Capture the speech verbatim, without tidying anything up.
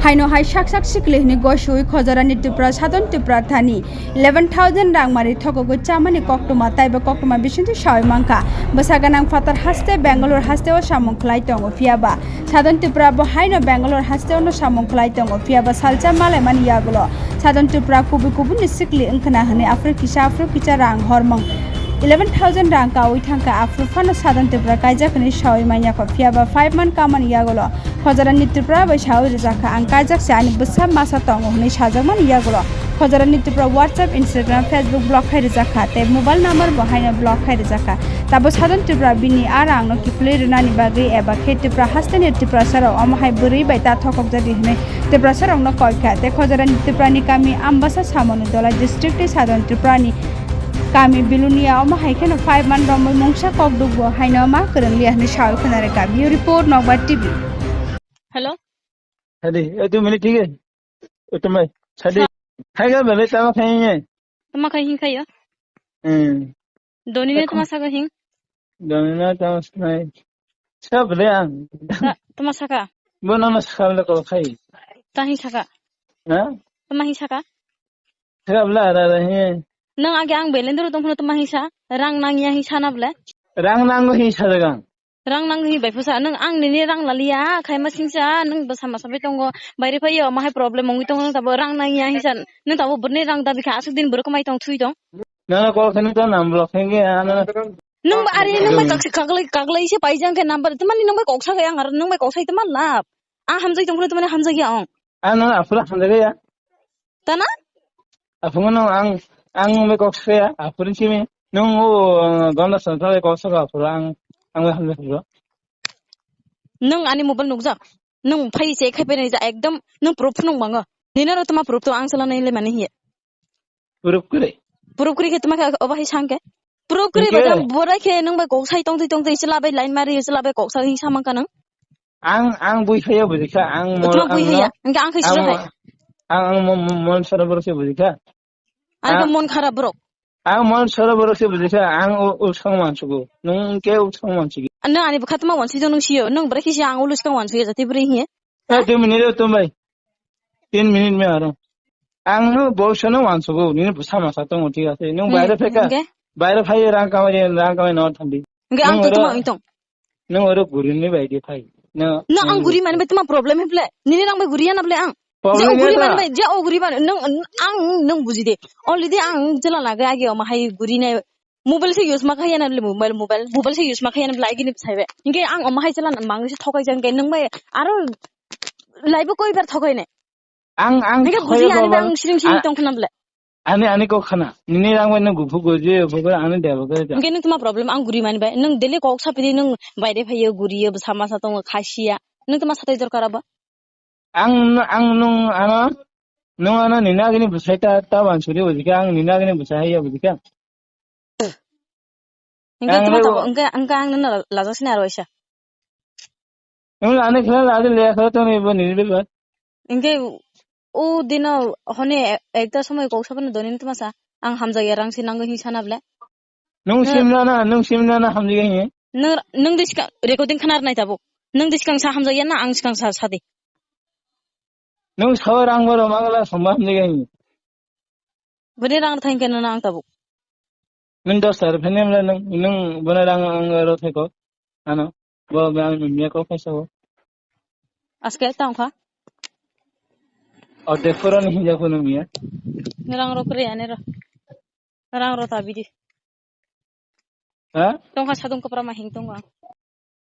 Haino hai sak sak sikli hwnwi goisowi Khojorani Tripura, Sadon Tripura thani eleven thousand rang mari thokogwi chamani koktwma taibo koktwma bisingtwi sawi mankha. Bwsa gwnang phatar haste Bangalore hasteo samung khlai tongo, phiyaba Sadon Tripura bo haino Bangalore hasteo no samung khlai tongo, phiyaba salsa malaimani yagulo Sadon Tripura kubui kubuni sikli wngkhna hwnwi aphuru kisa aphuru kisa rang hormung eleven thousand rang kaui thangkha, aphuru phano Sadon Tripura kaijak hwnwi sawi manya kho, phiyaba five month kamani yagulo Khojorani Tripura bai sawi rijak kha, ang kaijak se ani bwsa masa tongo hwnwi sajakmani yagulo Khojorani Tripura WhatsApp, Instagram, Facebook block khai rijak kha, tei mobile number bo haino block khai rijak kha. Tabo Sadon Tripura bini a rangno kiphilwi rwnani bagwi eba khe Tripura hasteni Tiprasarok omo hai bwrwi bai ta thokokjadi hwnwi Tiprasarokno koi kha, tei Khojorani Tripurani kami Ambasa Samoni Dolai district tei Sadon Tripurani kami Bilunia omo hai kheno five man romwi mungsa kokduk bo haino ma kwrwng liya hwnwi sawi khwnarwkha. Bureau Report, Nokbar T V. Hello. Hadi, eh, tu mili thik hai. Eh, tu mai, hadi. Sa- Hai ga bale tama khai ye. Tama khai hing khai ya? Hmm. Doni ne tama saka hing? Doni na tama sai. Sa bale ang. Ta-, tama saka? Bo na ma saka bale ko khai. Ta hing saka? Ha? Tama hing saka? Saka bale ara ara he. Nang age ang belendro tong phano tama hing sa? Rang nang ya hing sa na bale? Rang nang hing sa dagang. Rang nang hi bai phusa, nwng ang nini rang laliya, khaima singsa, nwng bwsa masa bai tongo, baire phaiyo, omo hai problem wngwi tongo, nwng tabo rang nang ya hinsa, nwng tabo bwrwni rang dabi kha, aswk din bwrwk kwmai tong, thui tong. Nana call khani to nam block henge, ano. Nwng ba ari, nwng bai kaksi kaglai, kaglai se paijang khe number, tamani nwng bai kok sa khe ang aro, nwng bai kok sai tama lab. Ang hamjai tong phano tamani hamjak ya ong. Ano aphuru hamjak ya. Tana? Aphuru no ang, ang bai kok sa ya, aphuru simi. Nwng o, uh, gonda sonsal bai kok sa aphuru ang, ang bai hamjak phuru. Nwng ani mobile nukjak. Nwng phai se khai phai nai ja ekdom nwng proof phunuk mango. Nini aro tama proof to ang sala nai le mani hiye. Proof kure? Proof kure khe tama khe obo hai sang khe. Proof kure ba jang borai khe nwng bai kok sai tong twi tong twi sala bai line mari sala bai kok sai samang ka nwng. Ang, ang bui khaya bujikha, ang mol, tama bui ang khaya, no, hingke ang khai ang sura mo-, hai. Ang, ang mo-, mo-, mon sara borok se bujikha. Ang khe mon kharap borok. Ang mon sara borok se bujikha, ang u-, uskang wansugo. Nwng ke uskang wansugi. Ano ani bwkha tama wansi jong nwng siyo, nwng bwrwi khe siya ang uluskang wansuya jati bwrwi hiye. Eh, dui minute o tumbai. Tin minute me aro. Ang no bosano wansugo, nini bwsa masa tongo, thik ase. Nwng baire pheka, hingke? Baire phai rang kamai, rang kamai no thandi. Hingke ang to tuma wngtong. Nwng oro guri ni bai di phai. No, no, ang guri mani bai tuma problem heble. Nini rang bai guri ya na ble ang. Je o guri mani bai, je o guri mani, nwng, ang, nwng buji de. Only de ang jela na ga age o ma hai guri nai. Mobile se use ma khaya na ble mobile, mobile, mobile se use ma khaya na ble age ni sai be. Hingke ang o ma hai jela na mang se thokai jang ke nwng bai aro live koi bar thokai ne. Ang, ang hingke buji ani bai ang siring siring tong khna ble. Ani, ani kok khana. Nini rang bai nang guphu guri, guphu guri, ani deba guri ja. Hingke nung tuma problem, ang guri mani bai. Nung daily kok sapidi, nung baire phaiyo, guriyo, bwsa masa tongo, khasiya. Nung tuma satai dorkar abo? Ang, ang nung, ano, nung ano nini agini bwsai ta, ta wansuri bujikha, ang nini agini bwsai haiya bujikha. Hingke ang tuma le tabo, hingke, hingke ang nung lajak sini aro isa. Nung ani khela ladi le khela tong ibo nini beba. Hingke o dino hone e-, ekta somoi kok sabana doni tuma sa, ang hamjakya rang se nango hing sana ble. Nung simna na, nung simna na hamjakya hing. Nung, nung de sikang recording khana nai tabuk. Nung de sikang sa hamjakya na ang sikang sa sadi. Nung sawa rang boro magala somba hamjakya hing. Bini rang thang kena na ang tabuk. Nung dos tar phene mla nung, nung bini rang ang ro thai kok. Ano, bo be ang nung ya kok phai sao. Aske tang kha. Orde phoro ni hinja phone miya. Rang ro kre ane ro. Rang ro ta bidi. Ha? Tong kha sadung kopra ma hing tong ang.